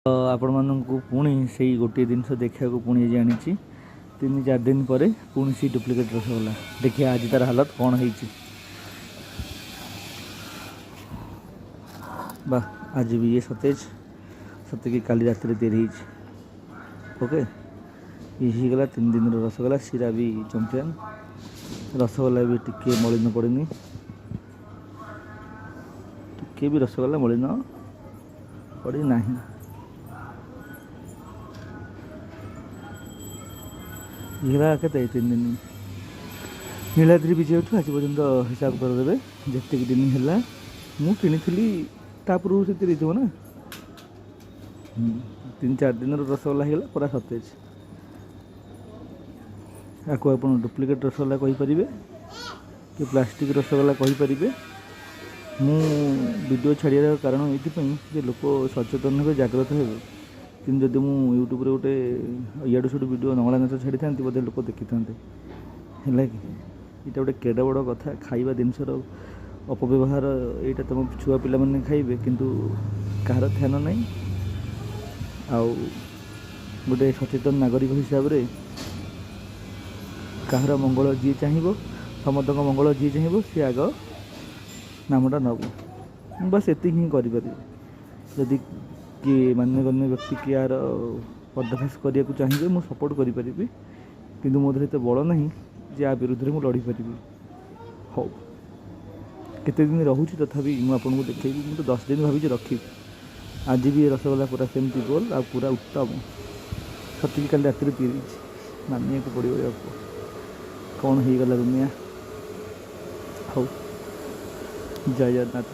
ଆପଣମାନଙ୍କୁ ପୁଣି ସେଇ ଗୋଟିଏ ଜିନିଷ ଦେଖିବାକୁ ପୁଣି ଆଜି ଆଣିଛି। 3-4 ଦିନ ପରେ ପୁଣି ସେଇ ଡୁପ୍ଲିକେଟ୍ ରସଗୋଲା। ଦେଖିବା ଆଜି ତା'ର ହାଲତ କ'ଣ ହେଇଛି। ବାহ, ଆଜି ବି ଇଏ ସତେଜ, ସତେକି କାଲି ରାତିରେ ତିଆରି ହେଇଛି। ଓକେ, ଇଏ ହେଇଗଲା 3 ଦିନର ରସଗୋଲା। ଶିରା ବି ଚମ୍ପିଆନ୍, ରସଗୋଲା ବି ଟିକିଏ ମଳିନ ପଡ଼ିନି, ଟିକିଏ ବି ରସଗୋଲା ମଳିନ ପଡ଼ିନାହିଁ। ଇଏ ହେଲା କେତେ 3 ଦିନ ନୀଳାଦ୍ରି ବିଜୟଠୁ ଆଜି ପର୍ଯ୍ୟନ୍ତ ହିସାବ କରିଦେବେ ଯେତିକି ଦିନ ହେଲା ମୁଁ କିଣିଥିଲି, ତା ପୂର୍ବରୁ ସେତିକି ହେଇଥିବ ନା। 3-4 ଦିନର ରସଗୋଲା ହେଇଗଲା ପୁରା ସତେଜ। ଆକୁ ଆପଣ ଡୁପ୍ଲିକେଟ୍ ରସଗୋଲା କହିପାରିବେ କି ପ୍ଲାଷ୍ଟିକ୍ ରସଗୋଲା କହିପାରିବେ। ମୁଁ ଭିଡ଼ିଓ ଛାଡ଼ିବାର କାରଣ ଏଇଥିପାଇଁ ଯେ ଲୋକ ସଚେତନ ହେବେ, ଜାଗ୍ରତ ହେବେ। କିନ୍ତୁ ଯଦି ମୁଁ ୟୁଟ୍ୟୁବରେ ଗୋଟେ ଇଆଡ଼ୁ ସିଆଡ଼ୁ ଭିଡ଼ିଓ ନଙ୍ଗଳା ନାଚ ଛାଡ଼ିଥାନ୍ତି, ବୋଧେ ଲୋକ ଦେଖିଥାନ୍ତେ। ହେଲା କି ଏଇଟା ଗୋଟେ କେଡ଼େ ବଡ଼ କଥା, ଖାଇବା ଜିନିଷର ଅପବ୍ୟବହାର। ଏଇଟା ତୁମ ଛୁଆ ପିଲାମାନେ ଖାଇବେ, କିନ୍ତୁ କାହାର ଧ୍ୟାନ ନାହିଁ। ଆଉ ଗୋଟେ ସଚେତନ ନାଗରିକ ହିସାବରେ କାହାର ମଙ୍ଗଳ ଯିଏ ଚାହିଁବ, ସମସ୍ତଙ୍କ ମଙ୍ଗଳ ଯିଏ ଚାହିଁବ, ସିଏ ଆଗ ନାମଟା ନେବ। ମୁଁ ବାସ୍ ଏତିକି ହିଁ କରିପାରିବି। ଯଦି କିଏ ମାନ୍ୟଗଣ୍ୟ ବ୍ୟକ୍ତି କିଏ ଏହାର ପର୍ଦ୍ଦାଫାଶ କରିବାକୁ ଚାହିଁବେ, ମୁଁ ସପୋର୍ଟ କରିପାରିବି, କିନ୍ତୁ ମୋ ଦେହରେ ଏତେ ବଳ ନାହିଁ ଯେ ଆ ବିରୁଦ୍ଧରେ ମୁଁ ଲଢ଼ିପାରିବି। ହଉ, କେତେ ଦିନ ରହୁଛି ତଥାପି ମୁଁ ଆପଣଙ୍କୁ ଦେଖେଇବି। ମୁଁ ତ 10 ଦିନ ଭାବିଛି ରଖିବି। ଆଜି ବି ଏ ରସଗୋଲା ପୁରା ସେମିତି ଗୋଲ ଆଉ ପୁରା ଉତ୍ତମ, ସତିକି କାଲି ରାତିରେ ତିଆରି ହେଇଛି। ମାନିବାକୁ ପଡ଼ିବ ୟାକୁ, କ'ଣ ହେଇଗଲା ଦୁନିଆ। ହଉ, ଜୟ ଜଗନ୍ନାଥ।